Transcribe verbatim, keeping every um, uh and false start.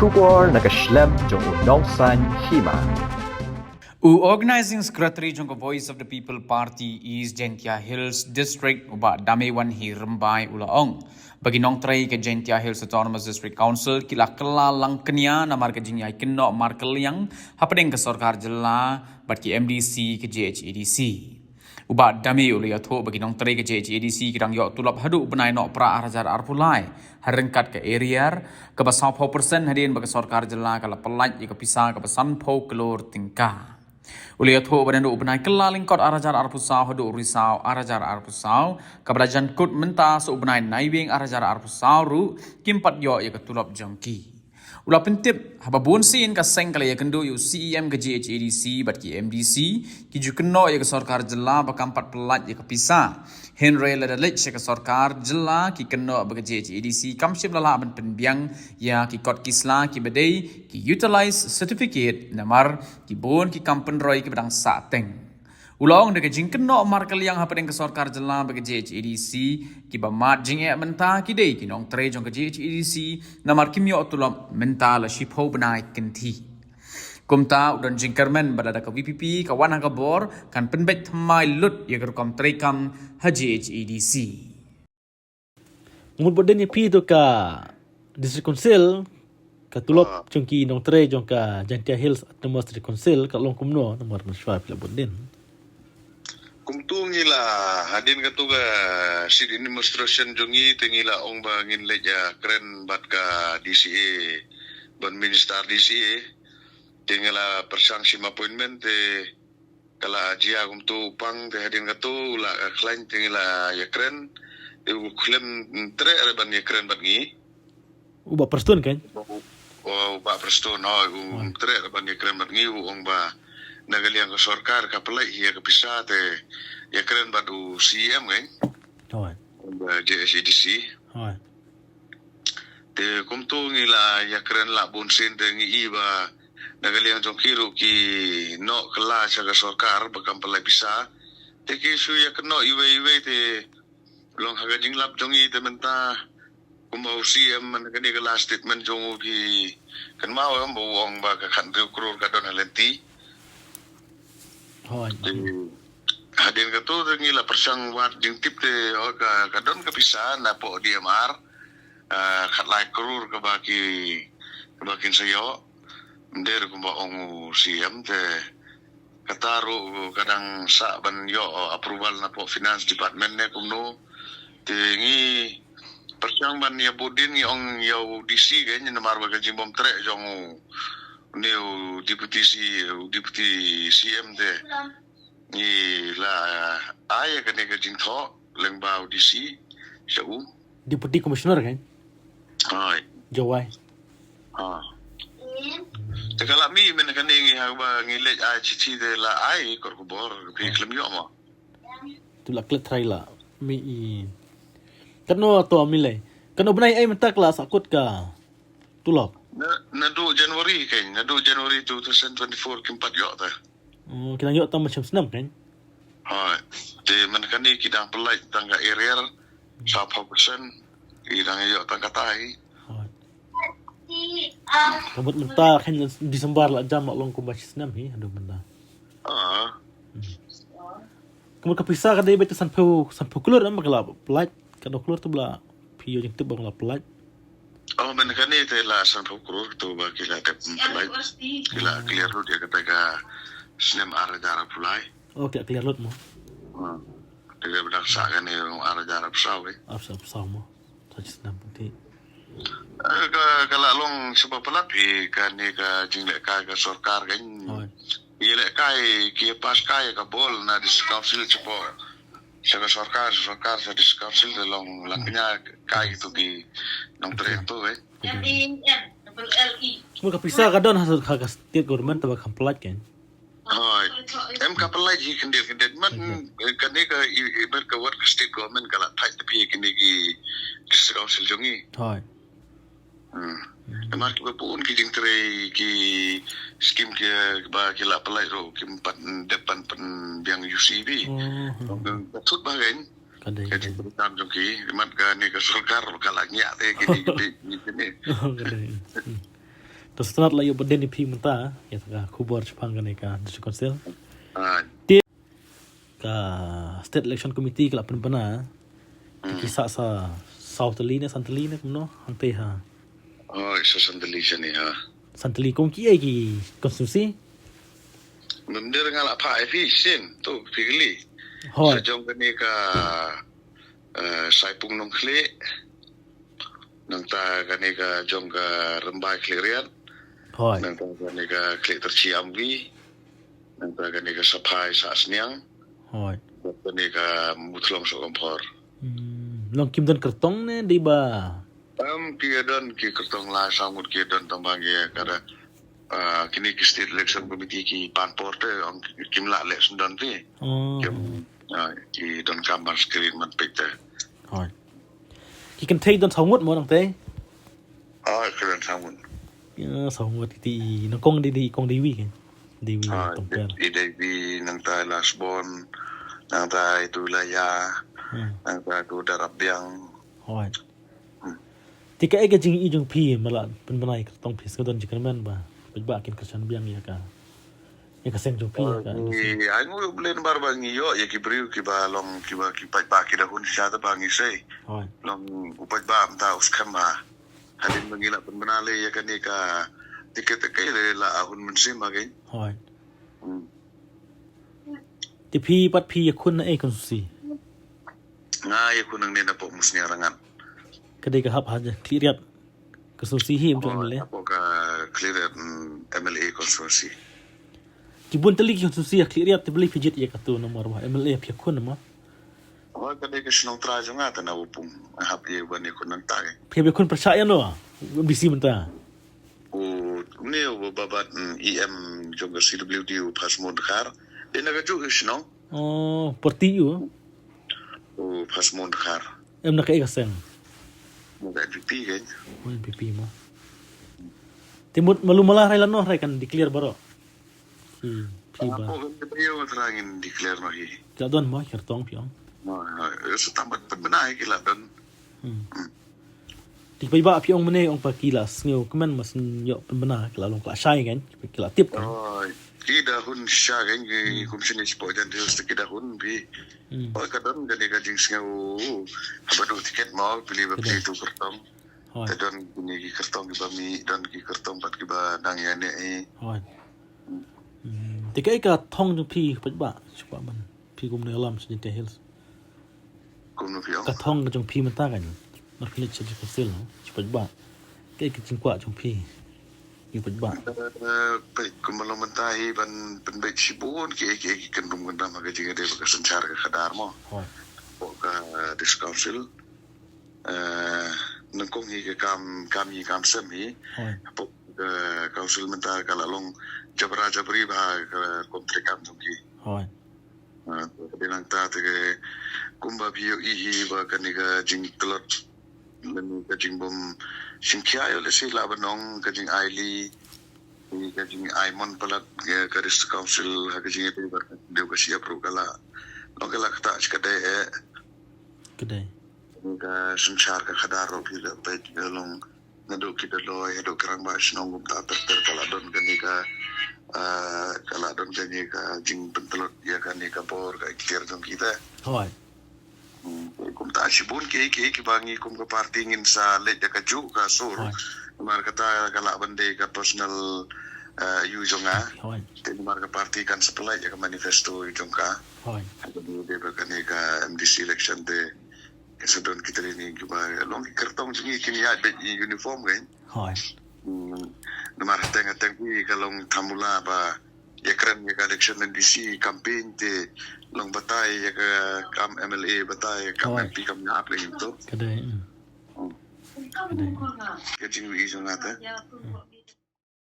Khubor na ka shlem jong u Nongsaiñ Hima. U Organizing Secretary jong ka Voice of the People Party East Jaintia Hills District, u Bah Damewanhi Rymbai, u la ong ba ki nongtrei ka Jaintia Hills Autonomous District Council ki la kylla lang kñia namar ka jingïai kynnoh markylliang hapdeng ka sorkar jylla bad ki M D C ka J H A D C. U Bah Dame u la ïathuh ba ki nongtrei ka J H A D C ki dang ïoh tulop haduh u bnai Nohprah ar hajar arphew lai ha ryngkat ka arrear kaba sawphew percent hadien ba ka sorkar jylla ka la pyllait ïa ka pisa kaba sanphew klur tyngka. U la ïathuh ba naduh u bnai Kyllalyngkot ar hajar arphew saw haduh u Risaw ar hajar arphew saw, kaba la jan kut mynta sa u bnai Naiwieng ar hajar arphew saw ruh kim pat ïoh ïa ka tulop jong ki. U la pyntip haba bun sien ka seng ka la ïakynduh ïa u C E M ka J H A D C bad ki M D C ki ju kynnoh ïa ka sorkar jylla ba kam pat pyllait ïa ka pisa. Hynrei lada leit sha ka sorkar jylla ki kynnoh ba ka J H A D C kam shym la lah ban pynbiang ïa ki kot ki sla kiba dei ki utilized certificate namar ki bun ki kam pynroi kiba dang sah teng. U la ong da ka jingkynnoh markylliang hapdeng ka sorkar jylla bad ka J H A D C kiba mad jingeh mynta ki dei ki nongtrei jong ka J H A D C namar kim ïoh tulop mynta la shiphew bnai kynthih. Kumta u don jingkyrmen ba lada ka V P P ka wan ha ka bor kan pynbeit thymmai lut ïa ka rukom treikam ha J H A D C. Nga mut bad dei ïa phi to ka District Council, ka tulop jong ki nongtrei jong ka Jaintia Hills Autonomous District Council ka long kumno, namar mynshwa phi la bud dien. Kumto ngi la, hadien kato ka sit-in demonstration jong ngi te ngi la ong ba ngin leit ïakren bad ka D C A, bad Minister D C A. Te ngi la pyrshang shim appointment te ka la jia kumto u pang te hadien kato u la khlaiñ te ngi la ïakren. Te u khlem treh re ban ïakren bad ngi. U Bah Prestone kan? Oh, u Bah Prestone, oh, u treh re ban ïakren bad ngi, u ong ba na ka liang ka sorkar ka pyllait hi ïa ka pisa te ïakren bad u C E M kan? Hooid. Ong ba J H A D C. Hooid. Te kumto ngi la ïakren la bun sien te ngi i ba na ka liang jong ki ruh ki noh kylla sha ka sorkar ba kam pyllait pisa. Te ki shu ïakynnoh iwei iwei te long ha ka jinglap jong ngi te mynta kumba u C M man kane ka last statement jong u phi kynmaw em ba u ong ba ka khathynriew klur ka don ha lynti. Hooid. Te hadien kato te ngi la pyrshang wad jingtip te, oh, ka, ka don ka pisa napoh D M R, ah, khatlai klur kaba ki, kaba kin sa ïoh. Ym dei kumba ong u C M te kata ruh ka dang sah ban ïoh approval napoh Finance Department ne kumno. Te ngi pyrshang ban ïa bud dien ngi ong ïa u D C kan, namar ba ka jingbym treh jong u, une u Deputy C, u Deputy C M te ngi la ai ïa kane ka jingthoh lyngba u D C sha u. Deputy Commissioner kan? Hooid. Jowai. Ha. Te ka la mih mynne kane ngi haba ngi leit ai chithi te la ai kot khubor phi khlem ïoh mo. Tu la klet trai la mih i. Katno to mih lei. Katno bnai ei mynta ka la sahkut ka tulop. Na, naduh January kan, naduh January two thousand twenty-four kim pat ïoh te. Oh, ki dang ïoh tang ba snem snem kan? Hooid. Te mynne kane ki dang pyllait tang ka arrear sawphew percent. Ki dang ïoh tang kata hi. Hooid. Ka mut mynta kan December la jam la long kumba shi snem hi, haduh mynta. Ah. Hmm. Ka mut ka pisa ka dei beit sanphew, sanphew klur em ba ka la pyllait, katno klur te ba la phi ïoh jingtip ba ka la pyllait. Oh, mynne kane te la sanphew klur to ba ki la tep pyllait. Ki la clear lut ïa kata ka snem ar hajar arphew lai. Oh, ki la clear lut mo. Hmm. Te ka ba dang sah kane ar hajar arphew saw eh. Arphew saw mo. Sa shi snem pynthih. Eh, ka, ka la long shaba palat hi kane ka jinglehkai ka sorkar kan. Hooid. Ki lehkai, ki pass kai ka bol na District Council shapoh sha ka sorkar, sha sorkar sha District Council te long lang kñia kai kito ki nongtrei to eh. Mut ka pisa ka don ha, ha ka state government te ba kam pyllait kan. Hooid. Em ka pyllait hi khyndiat khyndiat. Man, eh, kane ka i, i, man ka wat ka state government ka la thait te phi kine ki District Council jong ngi. Hooid. Hmm. Namar kiba bun ki jingtrei ki skim kiba ki la pyllait ruh kim pat dep ban pynbiang U C B. Oh, hmm. Ka thut ba kan. Ka dei, ka dei. Ka jingtrei kam jong ki, mat kane ka sorkar ka la ngiah te kine ki, kine. Oh, ka dei. Hmm. To sngewtynnat la ïoh bad dien ïa phi mynta ïa ka khubor shaphang kane ka District Council. Ka State Election Committee ka la pynbna ki sah sa saw tylli ne san tylli ne kumno hangtei ha. Hoi, sa san tylli shane ha. San tylli kum ki ei ki constituency? Myndir nga la phah ïa phi shisien to phi kylli. Hoi. Sa jong kane ka, eh, Saipung Nongkhlieh. Nangta kane ka jong ka Rymbai Khliehriat. Hoi. Nangta kane ka Khliehterchi Amwi. Nangta kane ka Saphai Sahsniang. Hoi. Kane ka Muthlong Sohkymphor. Hmm. Long kim don kyrtong ne dei ba? Em, ki don ki kyrtong lai saw ngut ki don tang ba ngi ka da, ah, kine ki State Election Committee ki pan por te ong kim lah leh sngewdon te. Oh. Kim, ah, ki don kam ban screen ban peit te. Hoi. Ki kynthei don saw ngut mo nangtei? Ah, ki don saw ngut. Ïa, saw ngut, kiti i nyngkong dei, dei i Kong Dewi kan. Dewi Tongper. I Dewi, nangta i Lasbon, nangta i tu Laya, nangta tu Darabiang. Hoi. Te kaei ka jingïohi jong phi ba la pynbna ïa ka kyrtong phi, sngewdon jingkyrmen ba paidbah kin kyrshan biang ïa ka, ïa ka seng jong phi ïa ka. Ngi ai nguh ïa U Blei namar ba ngi ïoh ïa ki briew kiba long kiba ki paidbah ki da hun shisha te ba ngi sei. Hoi. Long u paidbah mynta u skhem ha. Hadien ba ngi la pynbna lei ïa kane ka tiket te kaei lei la hun mynsiem ha kane. Hoi. Hmm. Te phi pat phi ïakhun na ei constituency? Nga ïakhun nangne na pok Musniang Rangad. Ka dei ka hap ha Khliehriat constituency hi em jong M L A? Hapoh ka Khliehriat, mm, M L A constituency. Ki bun tylli ki constituency ha Khliehriat te balei phi jied ïa katu namar ba M L A phi ïakhun namar? Hoi, ka dei ka shnong trai jong nga te na Wapung. Nga hap ïa ban ïakhun nangta. Phi ïakhun pyrshah ïano? M D C mynta. U, une u ba bat, mm, E M jong ka C W D u Phasmon Dkhar. Dei na kajuh ka shnong. Oh, party u? U Phasmon Dkhar. Em na kaei ka seng? Na ka N P P kan. Oh, N P P mo. Te mut malu mala hynrei lano hynrei kan declare baroh. Phi, phi ba. Hapoh kan ka taïew ngan thrang in declare noh hi. Ki la don mo kyrtong phi ong? Mo, eh, sa tang ban pynbna hi ki la don. Hmm. Hmm. Te paidbah phi ong mynne ong ba ki la sngewkmen ba sngewpynbna ki la long ki la shai kan, ki la tip kan. Oh, ki da hun shisha kan ki kum shane shapoh Jaintia Hills te ki da hun phi. Hmm. Oh, ka don kane ka jingsngew haba don tiket mo phi leh ba phi tu kyrtong. Hoi. Te don kine ki kyrtong kiba mih, don ki kyrtong pat kiba dang ïaineh hi. Hoi. Hmm. Te kaei ka thong jong phi paidbah shuwa ban phi kum nongïalam sha Jaintia Hills? Kumno phi ong? Ka thong ka jong phi mynta kan, mar phi leit sha District Council sha paidbah, kaei ka jingkwah jong phi ïa paidbah? Eh, peit kumba long mynta hi ban pynbeit shibun kiei kiei ki kyndrum kyndam ha ka jingïadei bad ka synshar ka khadar mo. Hoi. Hapoh ka District Council. Eh, nyngkong hi ka kam, kam hi kam sem hi. Hoi. Hapoh ka council mynta ka la long jabra jabri bha ka kum treikam jong ki. Hoi. Eh, ka dei nangta te ka kumba phi ïohi hi ba kane ka jingtlot lane ka jingbym shimkhia ïoh lehse lah ban ong ka jingai lih, ka jingai mon palat ka, ka District Council ha ka jingïadei bad ka dei ka shyiap ruh ka la long ka la ktah shi ka dei eh. Ka dei. Ka synshar ka khadar ruh phi la peit ka long naduh ki Dolloi haduh ki rangbah shnong kumta ter ter ka la don kane ka, ah, ka la don kane ka jingpyntlot ïa kane ka bor ka ikhtiar jong kita. Hoi. Hmm, kumta shibun kiei kiei kiba ngi kum ka party ngin sa leit da kajuh ka sur. Hoi. Namar kata ka lah ban dei ka personal, eh, ïa u jong nga. Hoi. Te namar ka party kan sa pynlait ïa ka manifesto jong ka. Hoi. Haba dei ba kane ka M D C election te ka sa don ki training kiba long ki kyrtong jong ngi kin ïaid beit uniform kan. Hoi. Hmm, namar hateng hateng hi ka long thamula ba ïakren ïa ka election M D C campaign te long batai ïa ka kam M L A batai ïa ka kam M P kam ïa ap lei to. Ka dei. Hmm. Ka dei. Ka jingïohi jong nga te. Hmm.